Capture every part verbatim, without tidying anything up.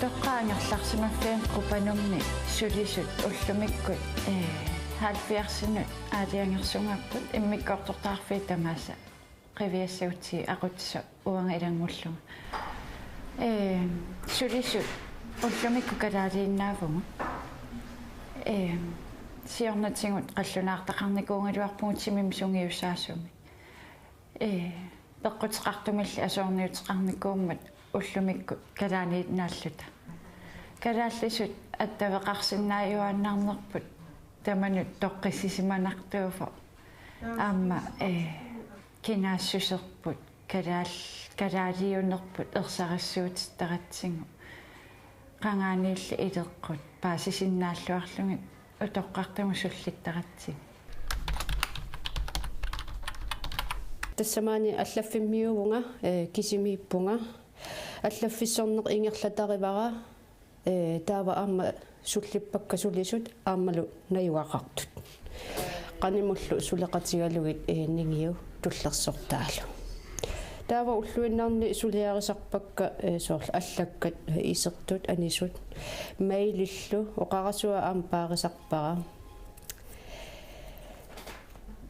Toqqaannarsimaffianni Qupanummi sulisut ullumikkut, ee, halvfjerdsinut aalajangersugaarput, immikkoortortaqarfiit tamaasa qiviassagutsigit aqutsisoq uanga ilanngullunga. Ee, sulisut ullumikkut kalaaliinnaavugut. Ee, siornatigut qallunaartaqarnikuugaluarpugut timimik sungiusaasumik. Ee, peqquteqartumilli asoorniuteqarnikuummat ullumikkut kalaaliinnaalluta. Kalaallisut attaveqarsinnaajuaannarnerput tamanut toqqissisimanartuuvoq. Aamma, ee, kinaassuserput, kalaal-, kalaaliunerput ersarissuutittaratsigu. Qangaaniilli ileqqut paasisinnaalluarlugit utoqqartagut sullittaratsigit. Tassa maani allaffimmiuvunga, ee, kisimiippunga. Allaffissorneq ingerlatarivara, ee, taava aamma sullippakka sulisut aammalu najugaqartut. Qanimullu suleqatigalugit, ee, ningiu tullersortaalu. Taava ulluinnarni suliarisarpakka, ee, soorlu allakkat, ee, isertut, anisut, mailillu, oqarasuaq aamma paarisarpara.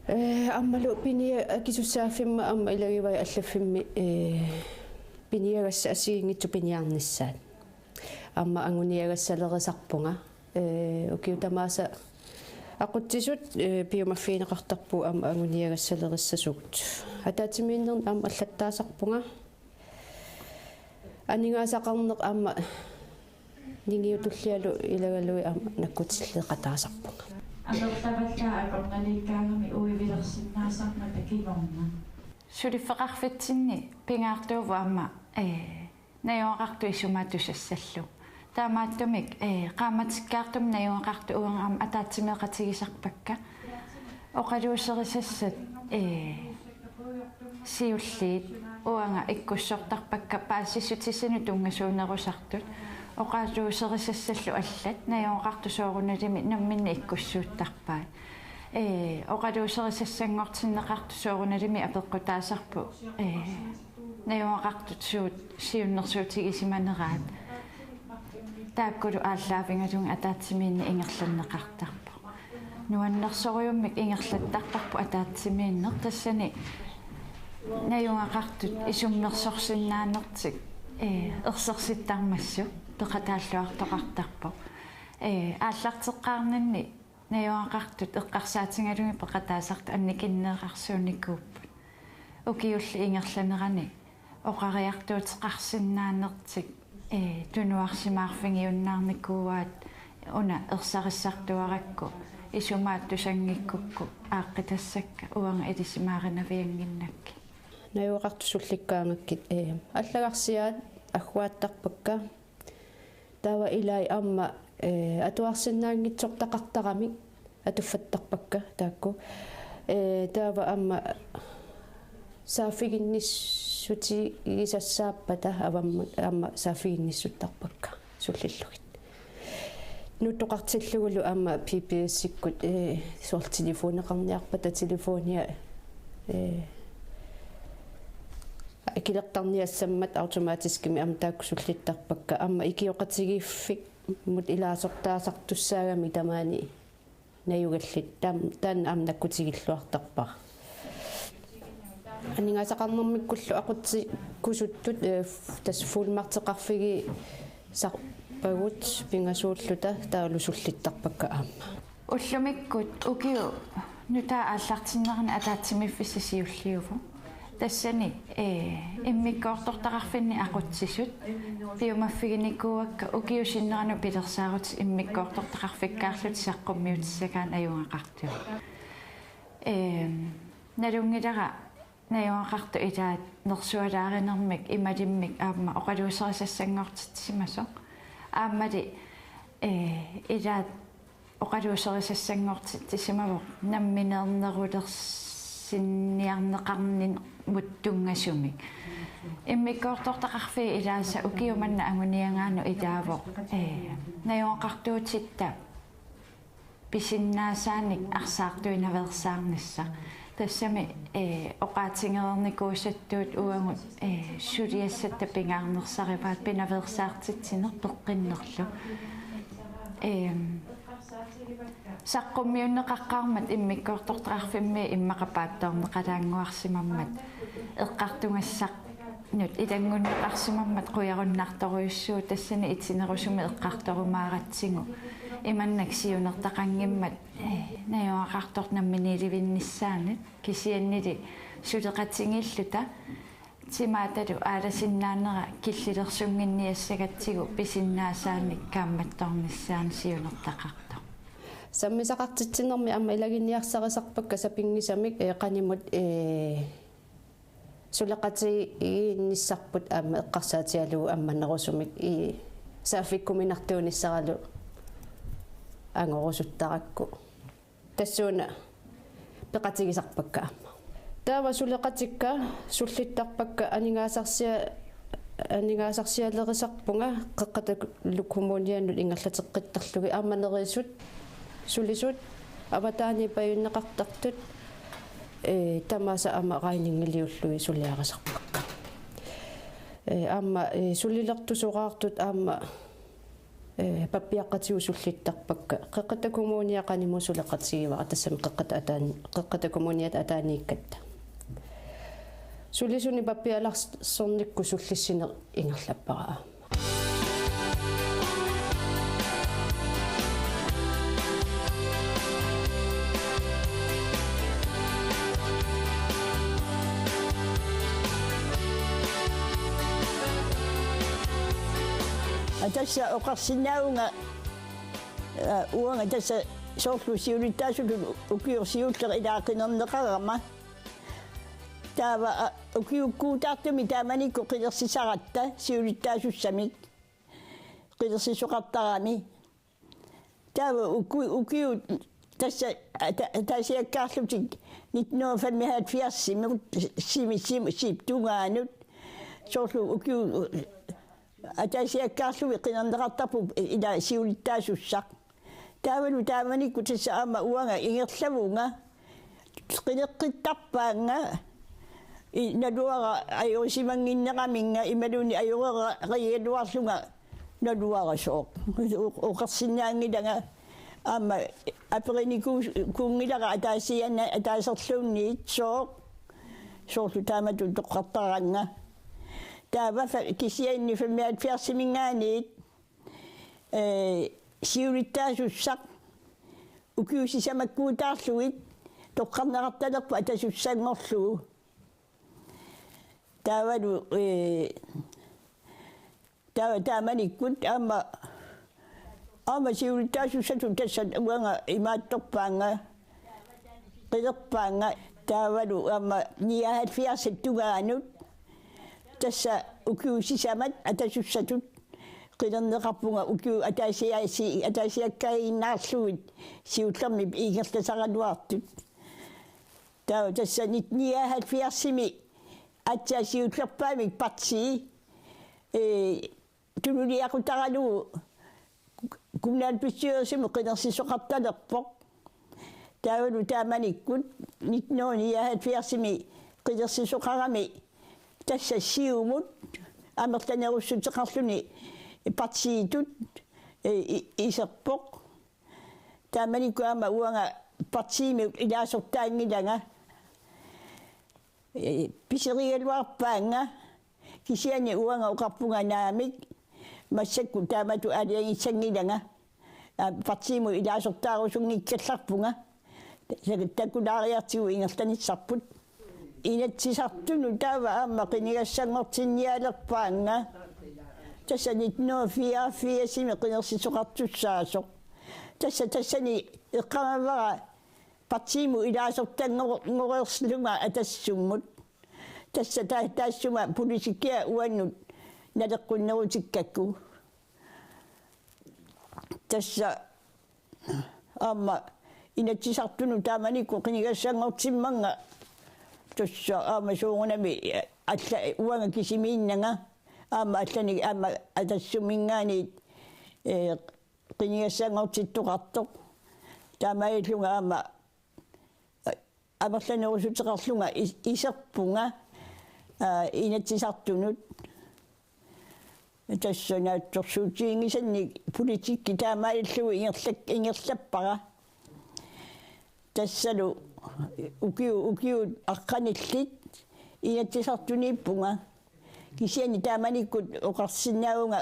Ee, aammalu pinia-, akisussaaffimma aamma ilagivai allaffimmi, ee, piniagassat assigiinngitsut piniarnissaat. Aamma anguniagassalerisarpunga. Ee, ukiut tamaasa aqutsisut, ee, piumaffigineqartarpugut aamma anguniagassalerissaasugut. Ataatsimiinnerni aamma allattaasarpunga. Aningaasaqarneq aamma ningiu tullialu ilagalugit aamma nakkutilleqataasarpunga. Amerlavallaat akornanniikkaangami uivilersinnaasarmata kingorna. Suliffeqarfitsinni pingaartuuvoq aamma, ee, najugaqartut isumaat tusassallugu. Taamaattumik, ee, qaammatikkaartumik najugaqartut uanga aamma ataatsimeeqatigisarpakka. Oqaluuserisassat, ee, siulliit uanga ikkussortarpakka paasissutissanut tunngasuunerusartut. Oqaluuserisassallu allat najugaqartut soorunalimi namminneq ikkussuuttarpaat. Ee, oqaluuserisassanngortinneqartut soorunalimi apeqqutaasarput, ee, najugaqartut suut siunnersuutigisimaneraat. Taakkulu aallaavigalugit ataatsimiinneq ingerlanneqartarpoq. Nuannersorujummik ingerlattarparput ataatsimiinneq, tassani najugaqartut isummersorsinnaanertik, ee, ersersittarmassuk peqataalluartoqartarpoq. Ee, aallarteqqaarninni najugaqartut eqqarsaatigalugit peqataasartut annikinneerarsuunikuupput. Ukiulli ingerlanerani oqariartuuteqarsinnaanertik, ee, tunuarsimaarfigiunnaarnikuuaat, una ersarissartuarakku isumaat tusanngikkukku aaqqitassakka uanga ilisimaarinaviannginnakkit. Najugaqartut sullikkaangakkit, ee, allagarsiaat agguaattarpakka. Taava ilai aamma, ee, atuarsinnaanngitsortaqartaramik atuffattarpakka taakku. Ee, taava aamma saaffiginnissutigisassaappata avammut aamma saaffiginnissuttarpakka sullillugit. Nuttoqartillugulu aamma P B S-ikkut, ee, soorlu telefoneqarniarpata telefonia, ee, akilertarniassammat automatiskimik aamma taakku sullittarpakka, aamma ikioqatigiiffimmut ilaasortaasartussaagamik tamaani najugallit, taam-, taanna aamma nakkutigilluartarpara. Aningaasaqarnermikkullu aqutsikusuttut, ee, f-, tassa fuldmægtigeqarfigisarpagut pingasuulluta, taavalu sullittarpakka aamma. Ullumikkut ukiup nutaap aallartinnerani ataatsimiiffissaq siulliuvoq. Tassani, ee, immikkoortortaqarfinni aqutsisut piumaffiginikuuakka ukiup sinneranut pilersaarutit immikkoortortaqarfikkaarlutik saqqummiutissagaanni najugaqartut. Ee, nalunngilara najugaqartut ilaat nersualaarinermik imalimmik aamma oqaluuserisassanngortitsimasoq. Aammali, ee, ilaat oqaluuserisassanngortitsisimavoq nammineernerulersinniarneqarnermut tunngasumik. Immikkoortortaqarfiit ilaasa ukiup manna anguniagaanut ilaavoq, ee, najugaqartuutitta pisinnaasaanik arsaartuinaveersaarnissaq. Tassami, eh, oqaatigereernikuusattut uagut, eh, suliassatta pingaarnersarivaat pinaveersaartitsineq peqqinnerlu. Ehm, saqqummiunneqaqqaarmat immikkoortortaqarfimmi immaqa paatsoorneqalaannguarsimammat eqqartugassarnut ilanngunneqarsimammat qujarunnartorujussuuvoq, tassani itinerusumik eqqartorumaaratsigu imannak siunertaqanngimmat, eh, najugaqartoq namminiilivinnissaanut. Kisiannili suleqatigiilluta timaatalu aalasinnaanera killilersunnginniassagatsigu pisinnaasaanik kaammattornissaanut siunertaqartoq. Sammisaqartitsinermi aamma ilaginniarsarisarpakka sapinngisamik, eh, qanimut, eh, suleqatigiinnissarput aamma eqqarsaatigalugu ammanerusumik, eh, saaffikkuminartuunissaralu angorusuttarakku. Tassuuna peqatigisarpakka aamma. Taava suleqatikka sullittarpakka aningaasarsia-, aningaasarsialerisarpunga Qeqqata Kommunianut ingerlateqqittarlugit, aamma nerisassat, sulisut, avataaniit pajunneqartartut, eh, tamaasa aamma regningiliullugit suliarisarpakka. Eh, aamma, eh, sulilertusoraartut aamma eh, pappiaqqatigut sullittarpakka. Qeqqata Kommunia qanimut suleqatigivara, tassami Qeqqata ataan-, Qeqqata Kommuniata ataaniikkatta. Sulisuni pappialarsornikkut sullissineq ingerlappara aamma. Aa, tassa oqarsinnaavunga, aa, uanga tassa soorlu siulittaasutut ukioq siulleq ilaa qinerneqarama. Taava, aa, ukiukkuutaartumik taamanikkut qinersisaratta siulittaasussamik. Qinersisoqartarami. Taava uku-, ukiut tassa ata-, ataasiakkaarlutik nitten hundrede og femoghalvfjerds simi, simi, simi, sip tungaanut. Soorlu ukiut ataasiakkaarlugit qinerneqartarput ilaa siulittaasussaq. Taavalu taamanikkut tassa aamma uanga ingerlavunga qineqqittarpaannga, i-, naluara ajorusimannginneraminnga imaluunniit ajorereeraluarlunga naluara sooq. O-, oqarsinnaanngilanga aamma aperinikuunngilara ataasiaannaq ataaserluunniit sooq. Soorlu taamatut toqqartaraannga. Taava fa-, kisianni femoghalvfjerdsiminngaanniit, eh, siulittaasussaq ukiut sisamakkuutaarlugit toqqarneqartalerpoq atasussanngorlugu. Taavalu, eh, taava taamanikkut aamma, aamma siulittaasussatut tassa uanga imaattorpaannga, qinerpaannga, taavalu aamma nioghalvfjerdsip tungaanut tassa ukiut sisamat atasussatut qinerneqarpunga ukiut ataasiaasi-, ataasiakkaaginnaarlugit siullermik ingerlasaraluartut. Taava tassa nitten nioghalvfjerdsimi aatsaat siullerpaamik partii, eh, tunuliaqutaralugu kommunalbestyrelsimut qinersisoqartalerpoq. Taavalu taamanikkut nitten hundrede nioghalvfjerdsimi qinersisoqarami tassa Siumut amerlanerussuteqarluni partiitut, eh, i-, iserpoq. Taamanikkut aamma uanga partiimut ilaasortaanngilanga. Eh, piserigaluarpaannga, kisianni uanga oqarpunga naamik, massakkut taamatut aalajangissanngilanga. Aa, partiimut ilaasortaarusunngikkallarpunga. Ta-, takulaariartigu ingerlanissarput. Inatsisartunut taava aamma qinigassanngortinnialerpaannga. Tassa nitten hundrede fireogfirsimi qinersisoqartussaasoq. Tassa tassani eqqaamavara partiimut ilaasortanngor-, ngoreerlunga Atassummut. Tassa ta-, taassuma politikkia uannut naleqqunnerutikkakku. Tassa aamma Inatsisartunut taamanikkut qinigassanngortimmannga. Tassa aamma soorunami alla uanga kisimiinnanga. Aamma allanik aamma Atassuminngaanniit, eh, qinigassanngortittoqartoq. Taamaalillunga aamma, eh, amerlanerusuteqarlunga is-, iserpunga, aa, Inatsisartunut. Tassa naatsorsuutiginngisannik politikki taamaalillugu ingerlak-, ingerlappara. Tassalu ukiu-, ukiut aqqanillit Inatsisartuniippunga. Kisianni taamanikkut oqarsinnaavunga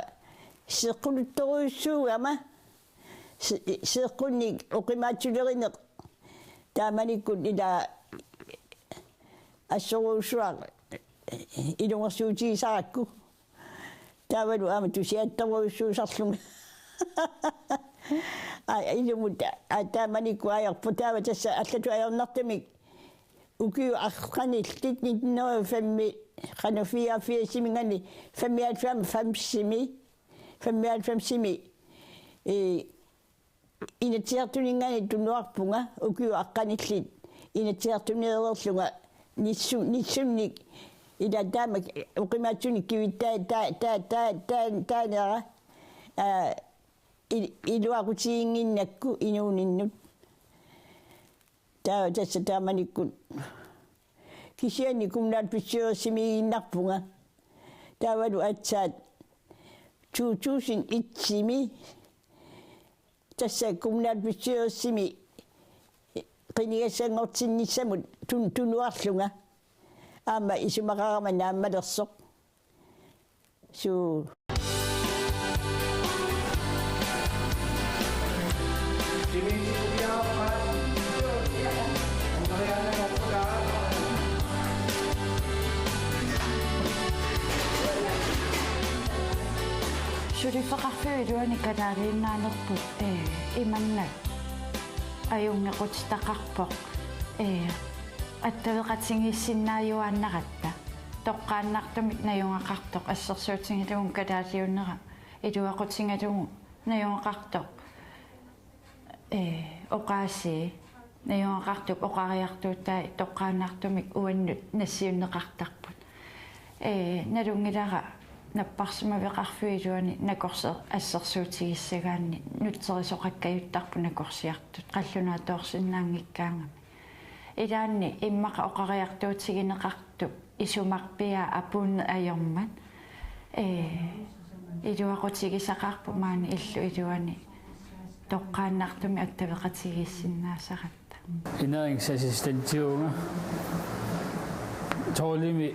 seeqquluttorujussuugama, se-, seeqqunnik oqimaatsulerineq taamanikkut ila assorujussuaq ilungersuutigisarakku. Taavalu aamma tusiattorujussuusarlunga. Aa, ilumut, aa, taamanikkut ajorpoq, taava tassa allatut ajornartumik ukiut aqqanillit nitten hundrede og fem, qanoq fireogfirsiminngaanniit femoghalvfems, femoghalvfemsimi, ee, Inatsisartuninngaanniit tunuarpunga ukiut aqqanillit Inatsisartuneereerlunga nissu-, nissunnik ila taama oqimaatsunik kivittaa-, taa-, taa-, taa-, taa-, taanera, aa, il-, iluaqutiginnginnakku inuuninnut. Taava tassa taamanikkut kisianni kommunalbestyrelsimiiginnarpunga. Taavalu aatsaat to tusind et-imi tassa kommunalbestyrelsimi qinigassanngortinnissamut tun-, tunuarlunga. Aamma isumaqarama naammalersoq. Suu. Suliffeqarfiup iluani kalaaliunnaanerput, ee, imannak ajunngequtitaqarpoq, ee, attaveqatigiissinnaajuaannaratta. Toqqaannartumik najugaqartoq assersuutigalugu kalaaliunera iluaqutigalugu najugaqartoq, ee, oqaasii najugaqartup oqariartuutai toqqaannartumik uannut nassiunneqartarput. Ee, nalunngilara napparsimaveqarfiup iluani nakorsi-, assersuutigissagaanni nutserisoqakkajuttarput nakorsiartut qallunaatoorsinnaanngikkaangamik. Ilaanni immaqa oqariartuutigineqartup isumarpiaa apuunneq ajormat, ee, iluaqutigisaqaarput maani illup iluani toqqaannartumik attaveqatigiissinnaasaratta. Ernæringsassistentiuvunga. Tolvimi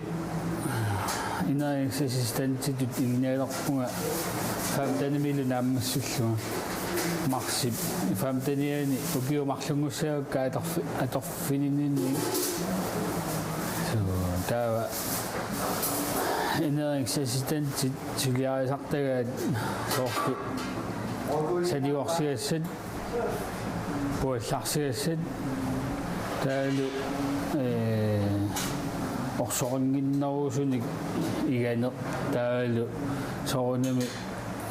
ernæringsassistentitut ilinnialerpunga femtenimilu naammassillunga. Marsip femtenianni ukiut marlunngussavakka atorfi-, atorfinilinnik. Suu, taava ernæringsassistentit suliarisartagaat soorlu saliorsigassat, puallarsigassat, taavalu, ee, orsoqannginnerusunik iganeq, taavalu soorunami,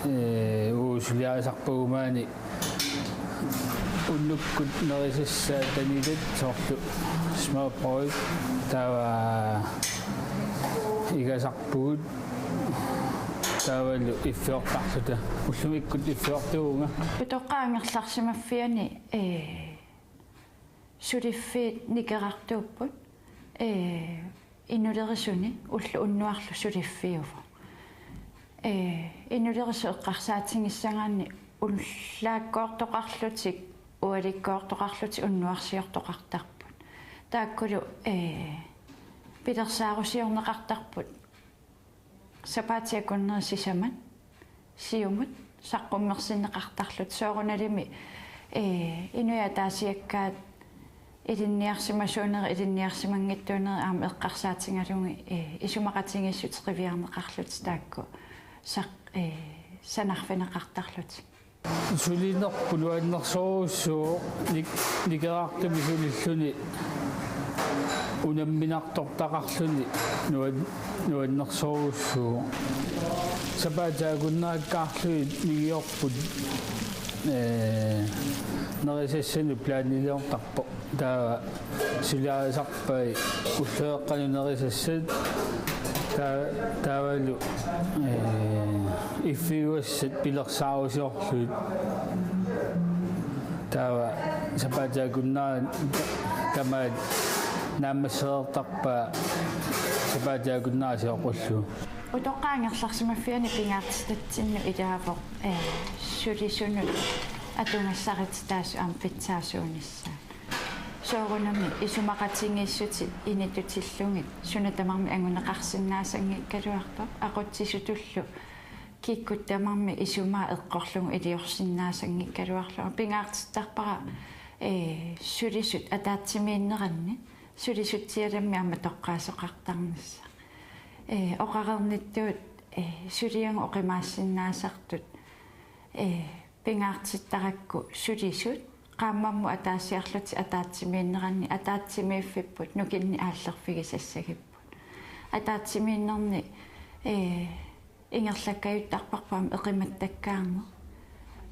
ee, uagut suliarisarpagut maani unnukkut nerisassaat tanitat soorlu smørrebrød, taava igasarpugut, taavalu iffiortarluta. Ullumikkut iffiortuuvunga. Utoqqaat angerlarsimaffianni, ee, suliffiit nikerartuupput, ee, inulerisuni ulloq unnuarlu suliffiuvoq. Ee, inulerisut eqqarsaatigissagaanni ullaakkoortoqarlutik, ualikkoortoqarlutik unnuarsiortoqartarput. Taakkulu, ee, pilersaarusiorneqartarput sapaatip akunneri sisamat siumut saqqummersinneqartarlutik, soorunalimi, ee, inuiaat ataasiakkaat ilinniarsimasuunerit, ilinniarsimanngitsuunerit aamma eqqarsaatigalugit, ee, isumaqatigiissutit qiviarneqarlutik taakku saq-, ee, sanarfineqartarlutik. Sulinerput nuannersorujussuuvoq, nik-, nikerartumik sulilluni unamminartortaqarluni nuan-, nuannersorujussuuvoq. Sapaatip akunnerakkaarlugit ningiorput, ee, nerisassanut planiliortarpoq. Taava suliarisarpai ulloqeqqanut nerisassat, taa-, taavalu, ee, iffiugassat pilersaarusiorlugit. Taava sapaatip akunnera tamaat Naammassereertarpaa sapaatip akunnerata sioqqullugu. Utoqqaat angerlarsimaffianni pingaartitatsinnut ilaavoq, ee, sulisunut atugassarititaasut aamma pitsaasuunissaat. Soorunami isumaqatigiissutit initutillugit suna tamarmi anguneqarsinnaasanngikkaluartoq, aqutsisutullu kikkut tamarmik isumaa eqqorlugu iliorsinnaasanngikkaluarlunga. Pingaartittarpara, ee, sulisut ataatsimiinneranni, sulisutsialammik aamma toqqaasoqartarnissaq. Ee, oqareernittut, ee, suliagut oqimaassinnaasartut, ee, pingaartittarakku sulisut qaammammut ataasiarlutik ataatsimiinneranni ataatsimiiffipput, nukinnik aallerfigisassagipput. Ataatsimiinnerni, ee, ingerlakkajuttarparput aamma eqimattakkaarneq.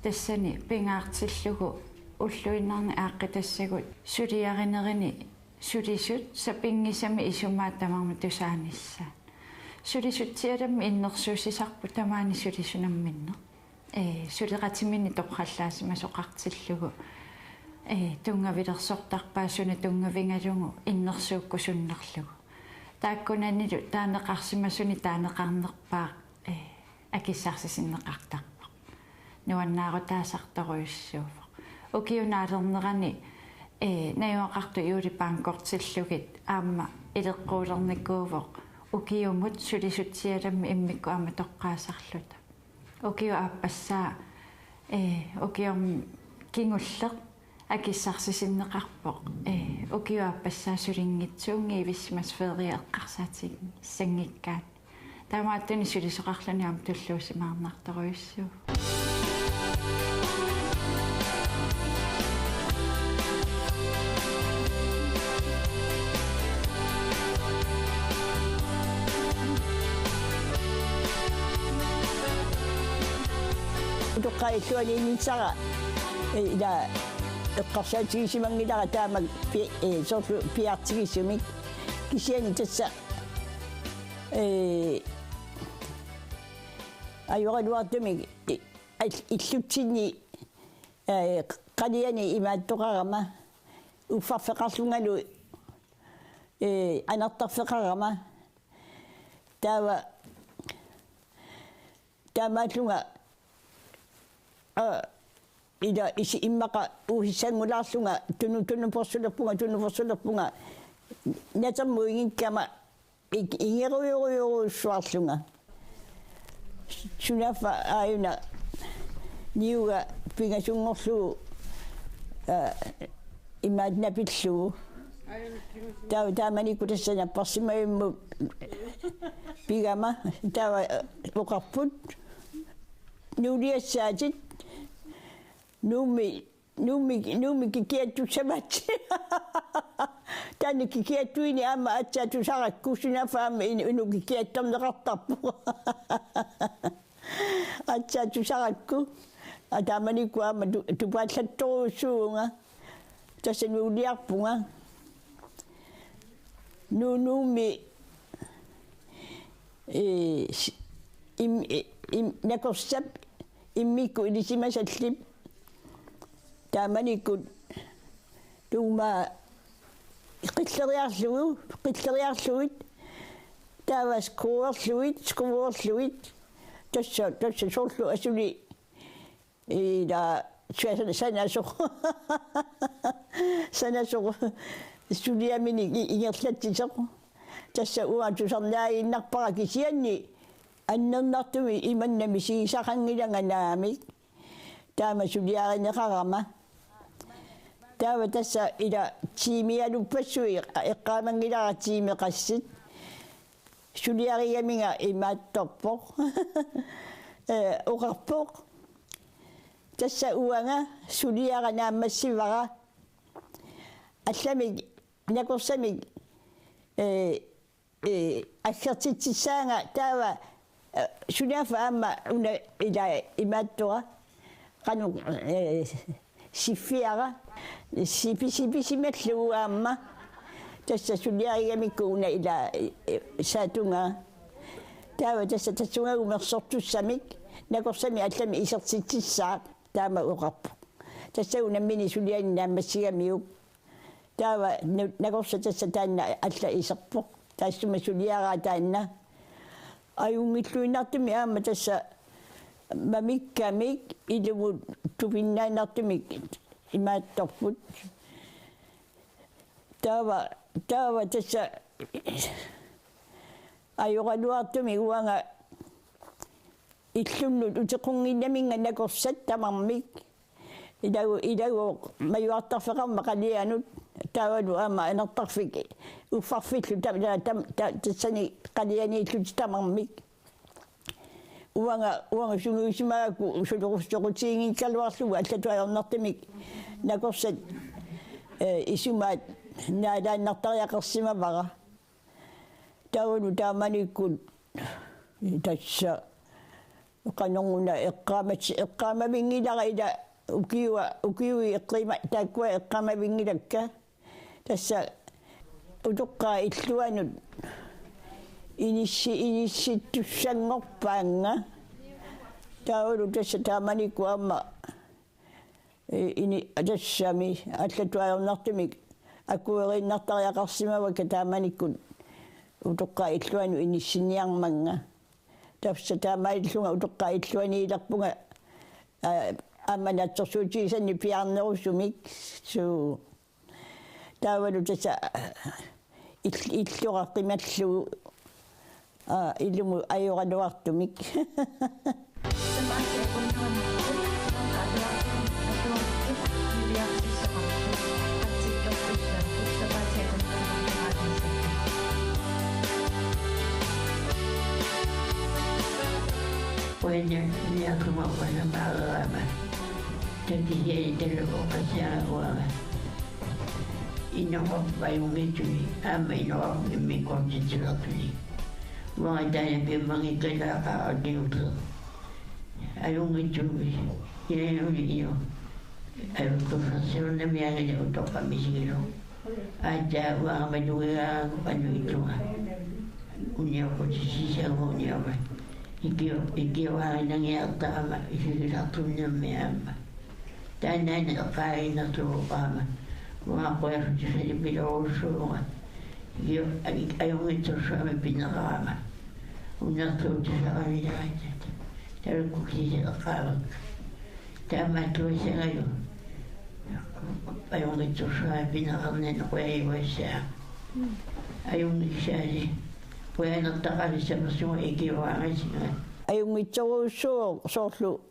Tassani pingaartillugu ulluinnarni aaqqitassagut suliarinerini sulisut sapinngisamik isumaa tamarmik tusaanissaat. Sulisutsialammik innersuussisarput tamaani sulisunut namminneq. Ee, suleqatiminnik torrallaasimasoqartillugu, ee, tunngavilersortarpaat suna tunngavigalugu innersuukkusunnerlugu. Taakkunanilu taaneqarsimasunik taaneqarnerpaaq, ee, akissarsisinneqartarpoq. Nuannaarutaasartorujussuuvoq. Ukiup naalernerani, ee, najugaqartut Julie Banckortillugit aamma ileqquulernikuuvoq ukiumut sulisutsialammik immikkut aamma toqqaasarluta. Ukiup aappassaa, ee, ukiorn-, kingulleq akissarsisinneqarpoq, ee, ukiup aappassaa sulinngitsuunngivissimasut ferie eqqarsaatigissanngikkaanni. Taamaattunik sulisoqarluni aamma tulluusimaarnartorujussuuvoq. Utoqqaat illuanni inissara, ee, ila eqqarsaatigisimanngilanga taama pi-, ee, soorlu piaartigisumik. Kisianni tassa, ee, ajoraluartumik, ee, al-, illutsinni, ee, qaliani imaattoqarama, uffarfeqarlungalu, ee, anartarfeqarama. Taava, taamaallunga, aa, ila isi immaqa uusissanngulaarlunga tunu-, tunuporsulerpunga, tunuporsulerpunga, natermut ingikkama ik-, ingerujorujorujussuarlunga. Sunaaffa aajuna niuga pingasunngorlugu, aa, imaat napillugu. Taava taamanikkut tassa napparsimavimmut pigama, taava, ee, oqarput: Nuuliassaatit, Nuummi, Nuummi, Nuummi kikiattussavaat. Taanna kikiattuini aamma aatsaat tusarakku, sunaaffa aamma in-, inuk kikiattorneqartarpoq. Aatsaat tusarakku. Aa, taamanikkut aamma tu-, tupaallattorujussuuvunga. Tassa nuuliarpunga. Nu-, Nuummi, ee, s-, im-, ee, im-, nakorsap immikkut ilisimasallip. Taamanikkut tuuma qilleriarlugu, qilleriarlugit, taava skruerlugit, skruerlugit, tassa, tassa soorlu asuli ila sa-, sanasoq. Sanasoq suliaminik i-, ingerlatsisoq. Tassa uanga tusarnaaginnarpara kisianni annernartumik imanna misigisaqanngilanga naamik. Taama suliarineqarama. Taava tassa ila tiimialuppassuit eqqaamanngilara tiimeqassit. Suliarigaminga imaattorpoq. Ee, oqarpoq: Tassa uanga suliara naammassivara. Allamik nakorsamik, ee, ee, aggertitsissaanga taava, ee, sunaaffa aamma una ila imaattora qanoq, ee, siffiara, sipi-, sipisimallugu aamma. Tassa suliarigamikku una ila, ee, saatunga. Taava tassa tassunga umersortussamik, nakorsamik allamik isertitsissaaq, taama oqarpoq. Tassa unammineq sulianik naammassigamiuk. Taava nu-, nakorsat tassa taanna alla iserpoq. Taassuma suliaraa taanna. Ajunngilluinnartumik aamma tassa mamikkamik ilumut tupinnaannartumik imaattorput. Taava, taava tassa ajoraluartumik uanga illunnut uteqqunnginnaminnga nakorsat tamarmik. Ilagu-, ilagu majuartarfeqarmat qalianut taavalu aamma anartarfik uffarfillu tam-, tam-, tam-, tassani qalianiillutik tamarmik. Uanga, uanga sungiusimagakku soqu-, soqutiginngikkaluarlugu allatut ajornartumik nakorsat, eh, isumaat naalaannartariaqarsimavara. Taavalu taamanikkut tassa qanoruna eqqaamat-, eqqaamavinngilara ila ukiua, ukiui eqqima-, taakkua eqqaamavinngilakka. Tassa utoqqaat illuanut inissi-, inissittussanngorpaannga. Taavalu tassa taamanikkut aamma, eh, ini-, tassami allatut ajornartumik akueriinnartariaqarsimavakka taamanikkut utoqqaat illuanut inissinniarmannga. Tassa taamaalillunga utoqqaat illuaniilerpunga, aa, aamma naatsorsuutigisannik piaarnerusumik suu. Taavalu tassa, aa, ill-, illuaqqimalluu, aa, ilumut ajoraluartumik. Uanga niaquma uanga maarama. Takisiani talu oqasiaga uanga. Inoqarpoq ajunngitsuni, aamma inoqarpoq immikkoortitsilerluni. Uanga taanna piumanngikkalaaqaara akiuteq. Ajunngitsumi, inanuni ino. Ajunngitsorsuarnamiaanngilaq utoqqaq misigilu. Aatsaat uanga matugigaangakkit anuittunga. Unioqqutississaguuniarmat. Ikio-, ikioraannagiartarama isigisartunnermi aamma. Taannaana eqqaaginnartuuvoq aamma. Uanga qujarsutissalipilorujussuuvunga. Ikio-, a-, ajunngitsorsuarmik pineqarama. Unnertuutisaqanileratta. Talukkukkiisa eqqaavakka. Taamaattuassagalu. Ajunngitsorsuarmik pineqarnani qujajuassaaq. Ajunngitsaali. Qujanartaqaalissanersunga ikioraangasinga. Ajunngitsorujussuuvoq soorlu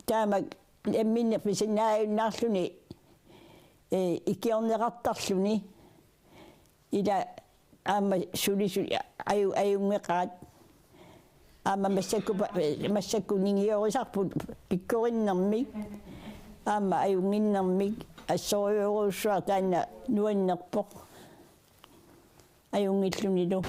taamak namminneq pisinnaajunnaarluni, ee, ikiorneqartarluni. Ila aamma sulisut aju-, ajunngeqaat. Aamma massakkut pa-, massakkut ningiorisarput pikkorinnermik. Aamma ajunnginnermik assorujussuaq taanna nuannerpoq. Ajunngillunilu.